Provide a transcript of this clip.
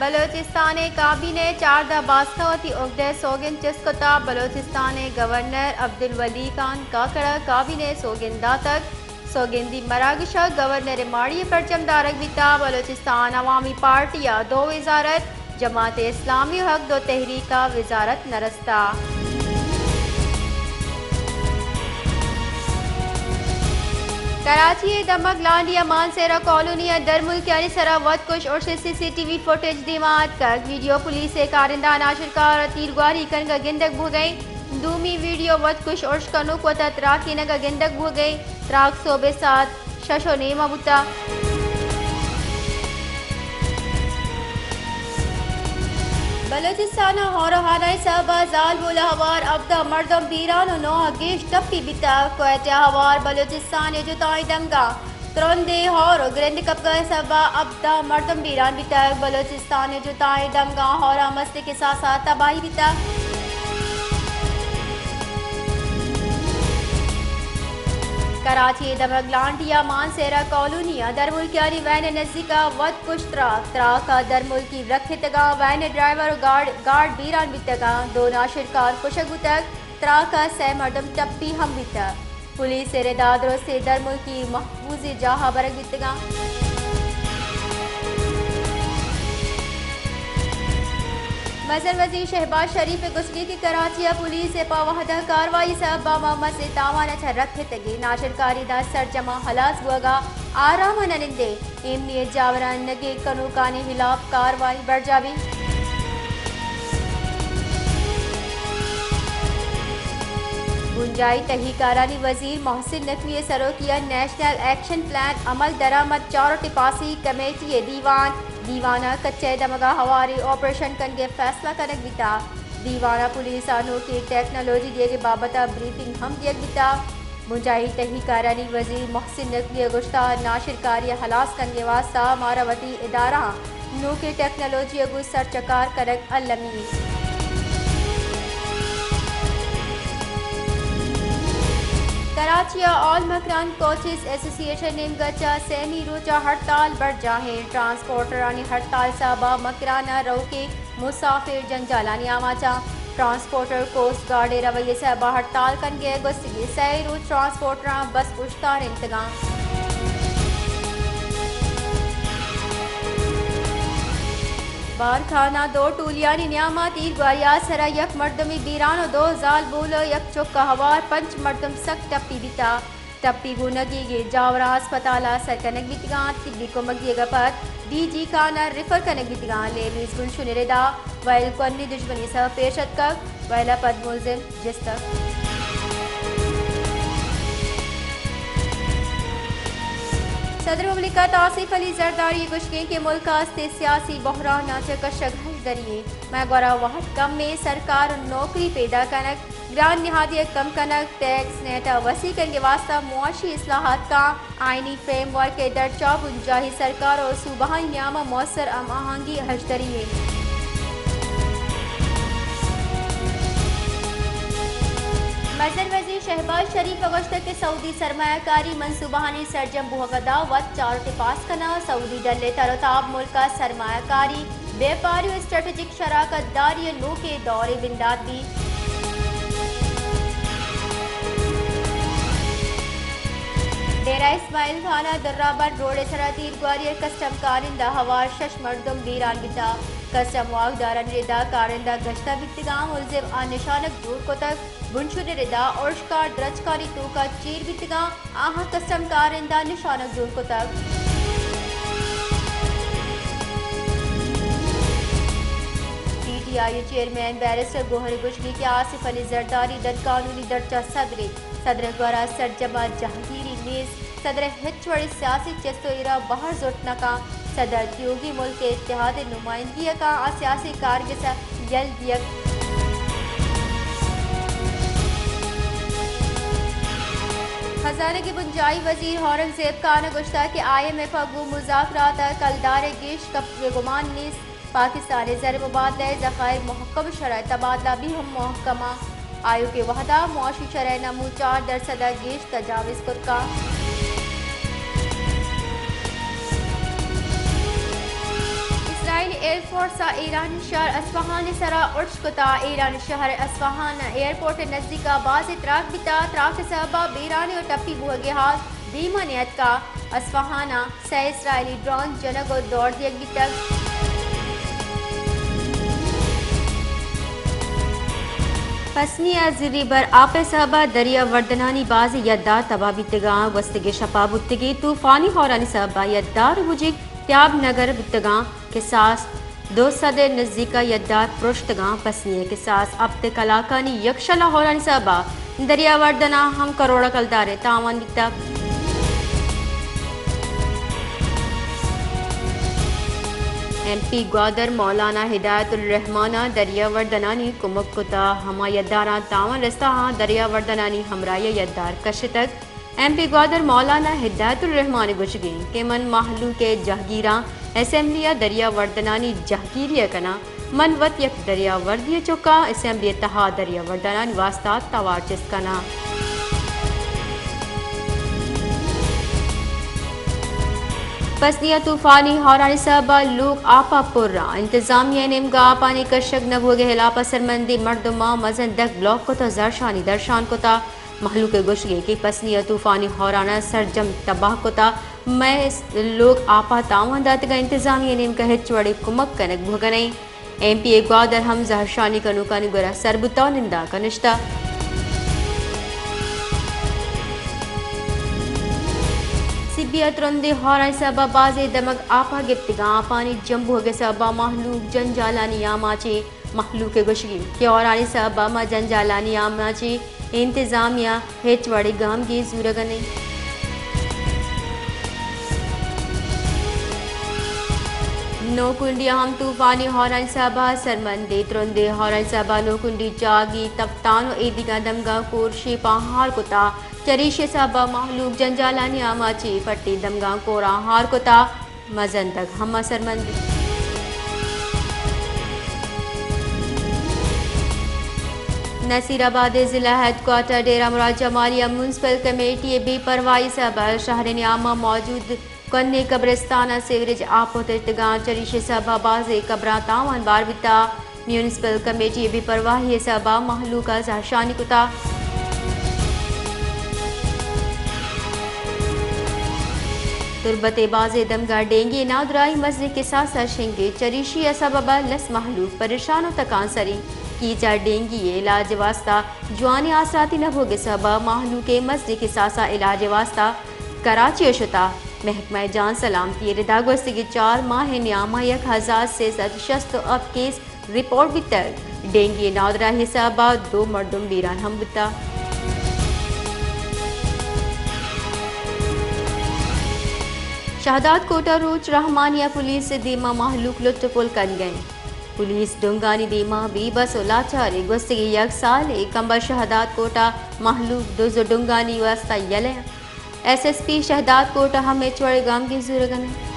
بلوچستان ءِ کابینہ ءَ چاردہ باسک ءَ وتی اگدہ ءِ سوگند چست کتگ۔ بلوچستان ءِ گورنر عبدالولی خان کاکڑ ءَ کابینہ ءِ سوگند داتگ۔ سوگندی مراگش ءَ گورنر ءِ ماڑی ءَ پرچم دارگ بیتگ۔ بلوچستان عوامی پارٹی ءَ دو وزارت، جماعت اسلامی ءُ حق دو تحریک ءَ وزارت نہ رستگ۔ کراچی ءِ دمگ لانڈی ءِ مانسیرا کالونی ءَ درملکیانی سرا وت کش ارش ءِ سی سی ٹی وی فوٹیج دیما اتکگ۔ ویڈیو پولیس ءِ کارندہ ناشرکار ءَ تیرگواری کنگ ءَ گندگ بوھگ ءَ انت۔ دومی ویڈیو وت کش ارش کنوک وتا تراکینگ ءَ گندگ بوھگ ءَ انت۔ تراک سہب ءِ ساعت شش ءُ نیم ءَ بوتگ۔ بلوچستان ءَ ہور ءُ ہانائی سہب ءَ زالبول ءَ ہوار ہبدہ مردم بیران ءُ نو ءَ گیش ٹپی بیتگ۔ کوئٹہ ءَ ہوار بلوچستان ءِ جتائیں دمگاں ترندیں ہور ءُ گرند کپگ ءِ سبب ءَ ہبدہ مردم بیران بیتگ۔ بلوچستان ءِ جتائیں دمگاں ہور ءَ مستیں کساس ءَ تباہی بیتگ۔ کراچی ءِ دمگ لانڈی ءَ مانسیرا کالونی ءَ درملکیانی وین ءِ نزیک ءَ وت کش تراک۔ تراک ءَ درملکی رکھتگاں، وین ءِ ڈرائیور ءُ گارڈ، گارڈ بیران بیتگاں، دو ناشرکار کشگ بوتگ۔ تراک ءَ سئے مردم ٹپی ہم بیتگ۔ پولیس ءِ ردا درستیں درملکی محفوظیں جاہ ءَ برگ بیتگاں۔ مزن وزیر شہباز شریف ءِ گوشگ کہ کراچی ءَ پولیس ءِ پہ وھد ءَ کاروائی سبب ءَ ماں مسئیں تاوان ءَ چہ رکھتگیں ناشرکاری داں سرجم ءَ ہلاس بوگ ءَ آرام ءَ نہ نندیں۔ ایمنی ءِ جاوراں نگیگ کنوکانی ہلاپ کاروائی برجاہ بیت۔ بنجاہی تہی کارانی وزیر محسن نقوی ءِ سروکی ءَ نیشنل ایکشن پلان عمل درآمد چارٹی پاسی کمیٹی ءِ دیوان۔ دیوان ءَ کچہ ءِ دمگ ءَ ہواریں آپریشن کنگ ءِ فیصلہ کنگ بیتگ۔ دیوان ءَ پولیس ءَ نوکیں ٹیکنالوجی دیگ ءِ بابت ءَ بریفنگ ہم دیگ بیتگ۔ بنجاہی تہی کارانی وزیر محسن نقوی ءَ گوشتگ، ناشرکاری ءِ ہلاس کنگ ءِ واستہ مارا وتی ادارہاں نوکیں ٹیکنالوجی ءَ گوں سرچکار کنگ المی انت۔ کراچی ءَ آل مکران کوچز ایسوسی ایشن ءِ نیمگ ءَ چہ سیمی روچ ءَ ہڑتال برجاہ انت۔ ٹرانسپورٹرانی ہڑتال سبب ءَ مکران ءَ روکیں مسافر جنجالانی آماچ انت۔ ٹرانسپورٹر کوسٹ گارڈ ءِ رویہ ءِ سبب ءَ ہڑتال کنگ ءِ گوستگیں سئے روچ ٹرانسپورٹراں بس پشتارینتگاں۔ بارکھان ءَ دو ٹولیانی نیام ءَ تیرگواری ءِ سرا یک مردمے بیران ءُ دو زالبول ءُ یک چک ءَ ہوار پنچ مردم سک ٹپی بیتگ۔ ٹپی گوں نگیگیں جاوراں ہسپتال ءَ سر کنگ بیتگاں، طبی کمک دیگ ءَ پد ڈی جی خان ءَ ریفر کنگ بیتگاں۔ لیویز بنشون ءِ ردا وئیل کوہنی دژمنی ءِ سبب پیش اتکگ، وئیل ءَ پد ملزم جستگ۔ صدر مملکت آصف علی زرداری ءِ گوشگ انت کہ ملک ءَ استیں سیاسی بحران ءَ چہ کشگ ہژدری انت، مئے گورا وھد کم انت، سرکار نوکری پیدا کنگ، گران نہادی ءَ کم کنگ، ٹیکس نیٹ ءَ وسیع کنگ ءِ واستہ معاشی اصلاحات کاں، آئینی فریم ورک ءِ درچ ءَ بنجاہی سرکار ءُ صوبہانی نیام ءَ موثر ہم آہنگی ہژدری انت۔ مزن وزیر شہباز شریف ءَ گوشتگ کہ سعودی سرمایہ کاری منصوبہانی سرجم بوھگ ءَ داں وت چارٹی پاس کناں، سعودی ڈل ءِ تر ءُ تاب ملک ءَ سرمایہ کاری، بیپاری ءُ اسٹریٹجک شراکت داری ءِ نوکیں دورے بندات بیت۔ ڈیرہ اسماعیل خان ءَ درابند روڈ ءِ سرا تیرگواری ءَ کسٹم کارندہ ہوار شش مردم بیران بیتگ۔ کسٹم واکدارانی ردا کارندہ گشتہ بیتگاں، ملزم ءَ نشانگ جوڑ کتگ۔ بنشون ءِ ردا ارشکار درچکانی توک ءَ چیر بیتگاں، آہاں کسٹم کارندہ نشانگ جوڑ کتگ۔ پی ٹی آئی ءِ چیئرمین بیرسٹر گوہر ءِ گوشگ انت کہ آصف علی زرداری در قانونی درچ ءَ صدر انت، صدر ءِ گورا سرجم ءَ جہگیری نیست۔ صدر ءِ ہچ وڑیں سیاسی چست ءُ ایرا بہر زرت نہ کنت۔ صدر تیوگیں ملک ءِ اتحاد ءِ نمائندگی ءَ کنت، آ سیاسی کارگس ءَ یل دیگ۔ خزانگ ءِ بنجاہی وزیر اورنگزیب خان ءَ گوشتگ کہ آئی ایم ایف ءَ گوں مذاکرات ءَ کلدار ءِ گیش کپگ ءِ گمان نیست۔ پاکستان ءِ زر مبادلہ ءِ ذخائر مھکم، شرح تبادلہ بھی ہم مھکم انت۔ آیوکیں وھد ءَ معاشی شرح نمو چار درسد ءَ گیش تجاوز کت کنت۔ اسرائیل ایئر فورس ءَ ایرانی شہر اصفہان ءِ سرا ارش کتا۔ ایرانی شہر اصفہان ءِ ایئرپورٹ ءِ نزیک ءَ بازیں تراک بیتا۔ تراک ءِ سبب ءَ بیرانی و ٹپی بوہگے حال دیما نیتکا۔ اصفہان ءَ سئے اسرائیلی ڈرون جنگ و دور دیگ بیتگ۔ پسنی ءَ زری بر آپ ءِ سبب ءَ دریا وردنانی بازیں یدار تباہ بیتگاں۔ گوستگیں شپا بوتگیں طوفانی ہورانی سبب ءَ یدار و بجیگ تیاب نگر بوتگاں۔ کساس دو سد ءِ نزیک ءَ یدار پرشتگاں۔ پسنی ءِ کساس ہپت کلاکانی یکشلا ہورانی سبب ءَ دریا وردناں ہم کروڑ ءَ کلدار ءِ تاوان بیتگ۔ ایم پی گوادر مولانا ہدایت الرحمان ءَ دریا وردنانی کمک کتا۔ ہما یداراں تاوان رستا آں دریا وردنانی ہمراہی ءَ یدار کشتگ۔ ایم پی گوادر مولانا ہدایت الرحمان ءِ گوشگ انت کہ من مہلوک ءِ جہگیراں، اسمبلی ءَ دریا وردنانی جہگیری ءَ کناں۔ من وت یک دریا وردی ءِ چکاں، اسمبلی ءِ تہا دریا وردنانی واستا توار چست کناں۔ پسنی ءَ طوفانی ہورانی سبب ءَ لوگ آپ ءَ پر آں۔ انتظامیہ ءِ نیمگ ءَ آپانی کشگ نہ بوگ ءِ ہلاپ ءَ سرمندیں مردماں مزن دگ بلاک کت ءُ زہرشانی درشان کتا۔ مہلوک ءِ گوشگ انت کہ پسنی ءَ طوفانی ہوراناں سرجم تباہ کتا۔ مئے لوگ آپ ءَ تاوان داتگ ءُ انتظامیہ ءِ نیمگ ءَ ہچ وڑیں کمک کنگ بوگ ءَ نہ انت۔ ایم پی اے گوادر ہم زہرشانی کنوکانی گورا سر بوتا ءُ ننداک ءَ نشتا۔ سبی ءَ ترندیں ہورانی سبب ءَ بازیں دمگ آپ ءَ گپتگاں۔ آپانی جم بوگ ءِ سبب ءَ مہلوک جنجالانی آماچ انت۔ مہلوک ءِ گوشگ انت کہ ہورانی سبب ءَ ما جنجالانی آماچ ایں، انتظامیہ ہچ وڑیں گامگیج زورگ ءَ نہ انت۔ نوکنڈی ءَ ہم طوفانی ہورانی سبب ءَ سرمندیں ترندیں ہورانی سبب ءَ نوکنڈی چاگی، تپتان ءُ ایدگہ دمگاں کور شیپاں ہار کتا۔ چریشی ءِ سبب ءَ مہلوک جنجالانی آماچ ایں، پٹی دمگاں کوراں ہار کتا۔ مزن دگ ہم ءَ سرمندی۔ نصیر آباد ءِ ضلع ہیڈ کوارٹر ڈیرہ مراد جمالی ءَ میونسپل کمیٹی ءِ بے پرواہی ءِ سبب ءَ شہرانی عامہ موجود کنیں قبرستان ءَ سیوریج آپ ءَ ترتگاں۔ چریشی ءِ سبب ءَ بازیں قبراں تاوان بار بیتا۔ میونسپل کمیٹی ءِ بے پرواہی ءِ سبب ءَ مہلوک ءَ زہرشانی کتا۔ تربت ءِ بازیں دمگاں ڈینگی ءِ نادراہی مزنیں کساس ءَ شنگ ءَ، چریشی ءِ سبب ءَ لس مہلوک پریشان ءُ تکانسر انت۔ کیچ ءَ ڈینگی ءِ علاج ءِ واستہ جوانیں آسراتی نہ بوگ ءِ سبب ءَ مہلوک ءِ مزنیں کساس ءَ علاج ءِ واستہ کراچی ءَ شتا۔ محکمہ جان سلامتی ءِ ردا گوستگیں چار ماہ ءِ نیام ءَ یک ہزار سے سد شست ءُ ہپت کیس رپورٹ بیتگ۔ ڈینگی ءِ نادراہی ءِ سبب ءَ دو مردم بیران ہم بوتگ۔ شہداد کوٹ ءَ روچ رحمانیہ پولیس ءِ دیما مہلوک لٹ ءُ پل کنگ ءَ انت۔ پولیس ڈنگانی دیما بے بس ءُ لاچار انت۔ گوستگیں یک سالے کمبر شہداد کوٹ ءَ مہلوک دز ءُ ڈنگانی واستہ یلہ انت۔ ایس ایس پی شہداد کوٹ ءَ ہم ہچ وڑیں گامگیج زورگ ءَ نہ انت۔